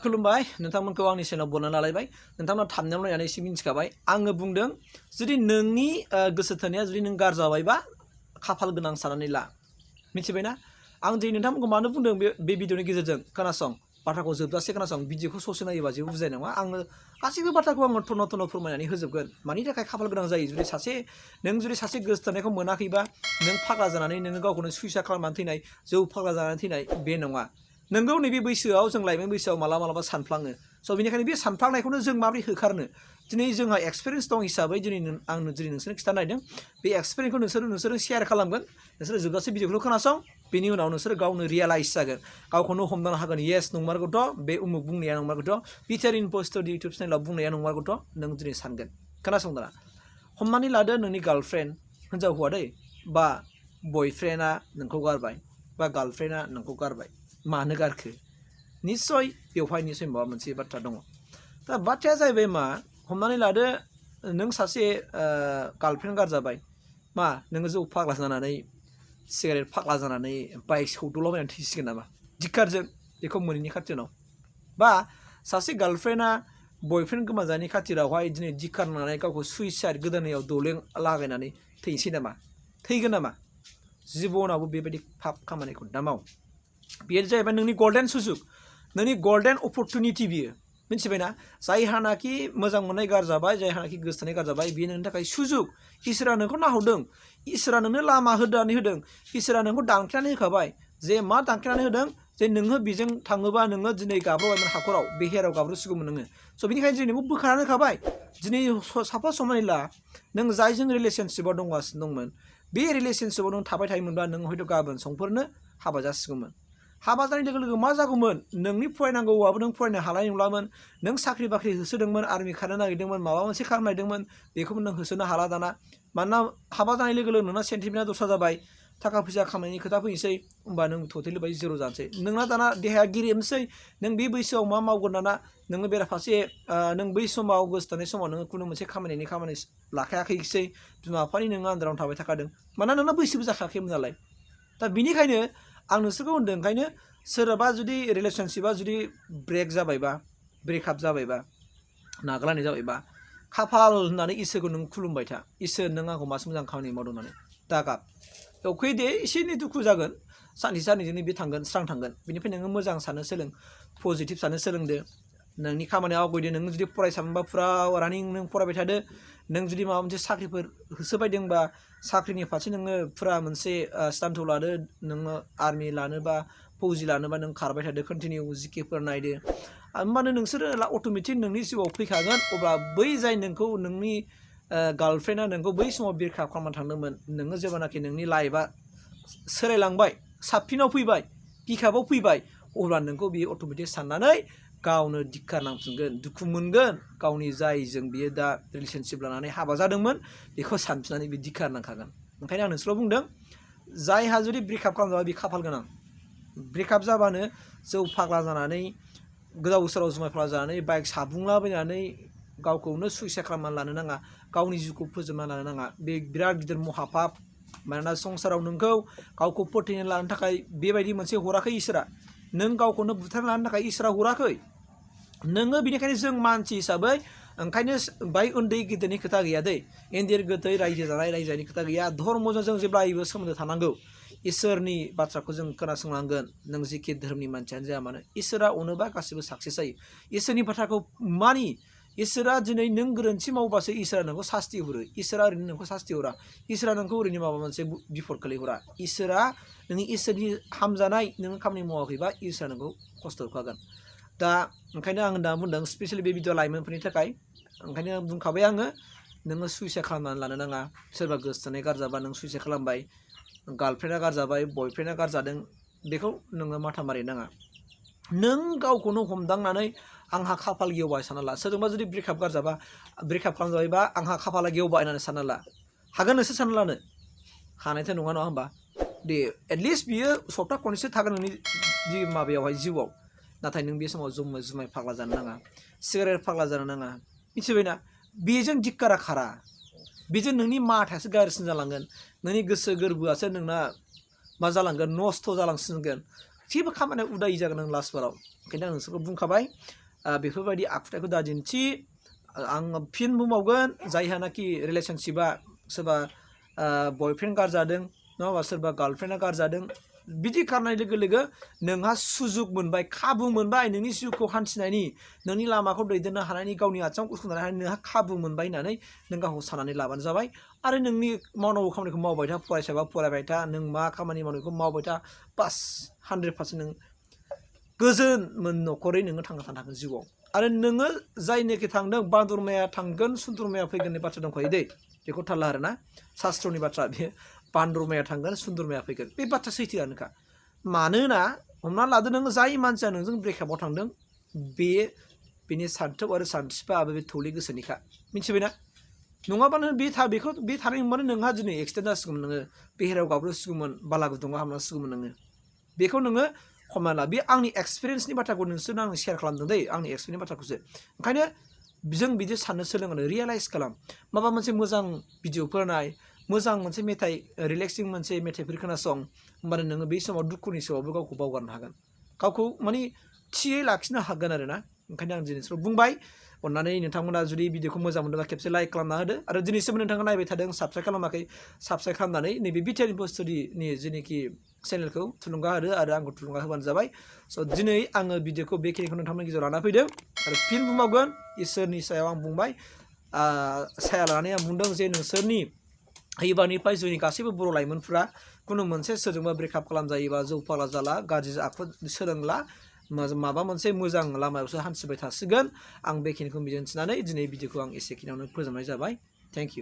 खुलुमबाय नोंथांमोनखौ आंनि चेनेलाव बरना लालायबाय नोंथांमोना थामनेयाव नायनानै एसे मिन्थिखाबाय आङो बुंदों जुदि नोंनि गोसो थोनाया जुदि नों गारजाबायबा खाफाल गोनां साननानै ला मिथिबायना आं दिनै नोंथांमोनखौ मानो बुंदों बे भिडिअनि गेजेरजों खोनासं बाथ्राखौ जोबजासे खोनासं भिडिअखौ ससे नायोबा जेबो बुजायनाय नङा आङो गासैबो बाथ्राखौ आङो टन' टन' फोरमायनानै होजोबगोन मानि थाखाय खाफाल गोनां जायो जुदि सासे गोसो थोनायखौ मोनाखैबा नों फाग्ला जानानै नोङो गावखौनो सुइसाइड खालामनानै थैनाय जौ फाग्ला जानानै थैनाय बे नङा नोंगौ नैबे बैसोआव जों लाइमोन बैसोआव मालाबा सानफ्लाङो स' बेनिखायनो बे सानफ्लांनायखौनो जों माबोरै होखारनो दिनै जोंहा एक्सपिरियेन्स दं हिसाबै दिनै आं दिनै नोंसोरनो खिथानो नागिरदों बे एक्सपिरियेन्सखौ नोंसोरो शेयार खालामगोन नोंसोरो जोबजासे भिडिअखौ खोनासं बेनि उनाव नोंसोरो गावनो रियेलाइज जागोन गावखौनो हमदांनो हागोन येस नंमारगौथ' बे उमुक बुंनाया नंमारगौथ' Btrinfostudio इउटुब चेनेलाव बुंनाया नंमारगौथ' नों दिनै सानगोन खोनासं दाना हमनानै लादो नोंनि गार्लफ्रेन्ड हिनजाव हौवा दै बा बयफ्रेन्डआ नोंखौ गारबाय बा गार्लफ्रेन्डआ नोंखौ गारबाय मानो गारखो निस्सय बेवहाय निस्सय माबा मोनसे बाथ्रा दङ दा बाथ्राया जाहैबाय मा हमनानै लादो नों सासे गार्लफ्रेन्ड गारजाबाय मा नोङो जौ फाग्ला जानानै सिगारेट फाग्ला जानानै बाइक सौदलाबायनानै थैसिगोन नामा धिक्कारजों बेखौ मोनैनि खाथिनाव बा सासे गार्लफ्रेन्डआ बयफ्रेन्ड गोमाजानायनि खाथिरावहाय दिनै धिक्कार होनानै गावखौ सुइसाइड गोदोनायाव दलें लागायनानै थैनोसै नामा थैगोन नामा जिबनावबो बेबायदि पाप खामानिखौ दा माव बेयो जाहैबाय नोंनि गल्डेन सुजुग नोंनि गल्डेन अपरचुनिटि बियो मिथिबायना जायहानाखि मोजां मोननाय गारजाबाय जायहानाखि गोसोथोनाय गारजाबाय बेयो नोंनि थाखाय सुजुग इसोरा नोंखौ नाहरदों इसोरा नोंनो लामा होनानै होदों इसोरा नोंखौ दानख्लायनानै होखाबाय जे मा दानख्लायनानै होदों जे नोङो बेजों थाङोबा नोङो दिनै गाब्र'बायमोन हाखराव बे हेराव गाब्र'सिगौमोन नोङो स' बेनिखायनो दिनै नोंखौ बोखारनानै होखाबाय दिनै साफा समानै ला नों जायजों रिलेसनशिपआव दंगासिनो दंमोन बे रिलेसनशिपआव नों थाबाय थायोमोनबा नों हयथ' गाबोन समफोरनो हाबा जासिगौमोन हाबा जानाय लोगो लोगो मा जागौमोन नोंनि फरायनांगौआबो नों फरायनो हानाय नंलामोन नों साख्रि बाख्रि होसोदोंमोन आर्मि खारनो नागिरदोंमोन माबा मोनसे खालामनो नागिरदोंमोन बेखौबो नों होसोनो हाला दाना मानोना हाबा जानाय लोगो लोगो नोंना सेन्टिमेन्टआ दस्रा जाबाय थाखा फैसा खामायनायनि खोथा फैनोसै होमबा नों टटेलि बाय जिर' जानोसै नोंना दाना देहाया गेरेमसै नों बे बैसोआव मा मावगोन दाना नोङो बेराफारसे नों बै समाव गोसो थानाय समाव नोङो खुनु मोनसे खामानि लाखायाखैसै बिमा बिफानि नोङो आन्दारावनो थाबाय थाखादों मानोना नोंना बैसोबो जाखायाखैमोन नालाय दा बिनिखायनो आं नोंसोरखौ होनदों ओंखायनो सोरबा जुदि रिलेसनशिपआ जुदि ब्रेक जाबायबा ब्रेकआप जाबायबा नागारलायनाय जाबायबा खाफाल होननानै इसोरखौ नों खुलुमबाय था इसोर नों आंखौ मासे मोजां खामानि मावदों होननानै दागाब अखै दे एसे एनै दुखु जागोन सानसे साननैजोंनो बे थांगोन स्रां थांगोन बेनिफ्राय नोङो मोजां साननो सोलों पजिटिभ साननो सोलोंदो नोंनि खामानियाव आवगायदो नों जुदि फरायसामोनबा फुरा रानिं नों फरायबाय थादो नों जुदि माबा मोनसे साख्रिफोर होसोबायदोंबा साख्रिनि फारसे नोङो फुरा मोनसे स्टान्टखौ लादो नोङो आर्मि लानोबा फौजि लानोबा नों खारबाय थादो कन्टिनिउ जिकेफोर नायदो होमबानो नोंसोरो अट'मेटिक नोंनि जिउआव फैखागोन अब्ला बै जाय नोंखौ नोंनि गार्लफ्रेन्डआ नोंखौ बै समाव ब्रेकआप खालामनानै थांदोंमोन नोङो जेब्लानाखि नोंनि लाइफआ सोलायलांबाय साबसिनाव फैबाय पिकआपआव फैबाय अब्ला नोंखौ बियो अट'मेटिक साननानै गावनो धिक्कार नांफिनगोन दुखु मोनगोन गावनि जायजों बियो दा रिलेसनशिप लानानै हाबा जादोंमोन बेखौ सानफिननानै बे धिक्कार नांखागोन ओंखायनो आं नोंसोरल' बुंदों जायहा जुदि ब्रेकआप खालामजाबा बे खाफाल गोनां ब्रेकआप जाबानो जौ फाग्ला जानानै गोदाव सोराव जुमाय फाग्ला जानानै बाइक साबुंलाबायनानै गावखौनो सुइसाइड खालामनानै लानो नाङा गावनि जिउखौ फोजोबना लानो नाङा बे बिराद गिदिर महापाप मानोना संसाराव नोंखौ गावखौ फोथैनानै लानो थाखाय बेबायदि मोनसे हराखै इसोरा नों गावखौनो बुथारना लानो थाखाय इसोरा हराखै नोङो बेनिखायनो जों मानसि हिसाबै ओंखायनो बाय उन्दै गिदिरनि खोथा गैया दै इन्दिर गोदै रायजो जानाय रायजोनि खोथा गैया धर्मजों जों जेब्लायबो सोमोन्दो थानांगौ इसोरनि बाथ्राखौ जों खोनासंनांगोन नों जिखि धोरोमनि मानसियानो जाया मानो इसोरा अनोबा गासिबो साक्सेस जायो इसोरनि बाथ्राखौ मानि इसोरा दिनै नों गोरोन्थि मावबासो इसोरा नोंखौ सास्ति हरो इसोरा ओरैनो नोंखौ सास्ति हरा इसोरा नोंखौ ओरैनो माबा मोनसे बिपद खोलैहरा इसोरा नोंनि इसोरनि हामजानाय नों खामानि मावाखैबा इसोरा नोंखौ खस्थ' होखागोन दा ओंखायनो आं दा बुंदों स्पेसियेलि बे भिडिअ लाइमोनफोरनि थाखाय ओंखायनो बुंखाबाय आङो नोङो सुइसाइड खालामनानै लानो नाङा सोरबा गोसोथोनाय गारजाबा नों सुइसाइड खालामबाय गार्लफ्रेन्डआ गारजाबाय बयफ्रेन्डआ गारजादों बेखौ नोङो माथा मारि नाङा नों गावखौनो हमदांनानै आंहा खाफाल गेवबाय सानना ला सोरजोंबा जुदि ब्रेकआप खालामजाबायबा आंहा खाफाला गेवबाय होननानै सानना ला हागोन नोंसोर सानना लानो हानायथ' नङा होमबा दे एटलिस्ट बियो सप्ता खनसे थागोन नोंनि जि माबायावहाय जिउआव नाथाय नों बे समाव जुमाय फाग्ला जानो नाङा सिगारेट फाग्ला जानो नाङा मिथिबायना बेजों धिक्कारा खारा बेजों नोंनि माथायासो गाज्रिसिन जालांगोन नोंनि गोसो गोरबोआसो नोंना मा जालांगोन नस्थ' जालांसिनगोन गासैबो खामानिया उदायि जागोन नों लास्टबाराव ओंखायनो आं नोंसोरखौ बुंखाबाय बेफोरबायदि आखुथायखौ दा दिन्थि आं फिन बुंबावगोन जायहानाखि रिलेसनशिपआ सोरबा बयफ्रेन्ड गारजादों नङाबा सोरबा गार्लफ्रेन्डआ गारजादों बिदि गारनाय लोगो लोगो नोंहा सुजुग मोनबाय खाबु मोनबाय नोंनि जिउखौ हान्थिनायनि नोंनि लामाखौ दैदेननो हानायनि गावनि आथिङाव गसंनो हानायनि नोंहा खाबु मोनबाय होननानै नों गावखौ साननानै लाबानो जाबाय आरो नोंनि मावनांगौ खामानिखौ मावबाय था फरायसाबा फरायबाय था नों मा खामानि मावनायखौ मावबाय था बास 100% नों गोजोन न'खरै नोङो थांना थानो हागोन जिउआव आरो नोङो जायनोखि थांदों बान्दरमाया थांगोन सुन्दरमाया फैगोननि बाथ्रा दंखायो दै बेखौ थाल ला आरोना शास्त्रनि बाथ्रा बेयो बान्दरमाया थांगोन सुन्दरमाया फैगोन बे बाथ्रा सैथोआनोखा मानोना हमना लादो नों जाय मानसिया नोंजों ब्रेकआपआव थांदों बेनि सान्थौ आरो सानस्रिफोराबो बे थौले गोसोनिखा मिथिबायना नङाबानो बे थानाय मोनबानो नोंहा दिनै एक्सिडेन्ट जासिगौमोन नोङो बेहेराव गाब्र'सिगौमोन बाला गुदुङाव हाबनांसिगौमोन नोङो बेखौ नोङो हमना ला बे आंनि एक्सपिरियेन्सनि बाथ्राखौ नोंसोरनो आं शेयार खालामदों दै आंनि एक्सपिरियेन्सनि बाथ्राखौसो ओंखायनो जों बिदि साननो सोलोंनो रियेलाइज खालाम माबा मोनसे मोजां भिडिअफोर नाय मोजां मोनसे मेथाइ रिलेक्सिं मोनसे मेथाइफोर खोनासं होमबानो नोङो बे समाव दुखुनि समावबो गावखौ बावगारनो हागोन गावखौ माने थियै लाखिनो हागोन आरोना ओंखायनो आं दिनैसो बुंबाय अन्नानै नोंथांमोना जुदि भिडिअखौ मोजां मोनदोंबा खेबसे लाइक खालामना होदो आरो दिनैसिम नोंथाङा नायबाय थादों साबस्क्राइब खालामाखै साबस्क्राइब खालामनानै नैबे Btrinfostudiनि जेनोखि चेनेलखौ थुलुंगा होदो आरो आंखौ थुलुंगा होबानो जाबाय स' दिनै आङो भिडिअखौ बेखिनिखौ नोंथांमोननि गेजेराव लाना फैदों आरो फिन बुंबावगोन इसोरनि सायाव आं बुंबाय साया लानानै आं बुंदों जे नोंसोरनि एबारनिफ्राय जोंनि गासैबो बर' लाइमोनफोरा खुनु मोनसे सोरजोंबा ब्रेकआप खालामजायोबा जौ फाग्ला जाला गाज्रि आखु सोलोंला माबा मोनसे मोजां लामायावसो हान्थिबाय थासिगोन आं बेखिनिखौ मिजिंथिनानै दिनै भिडिअखौ आं एसेखिनियावनो फोजोबनाय जाबाय थेंक इउ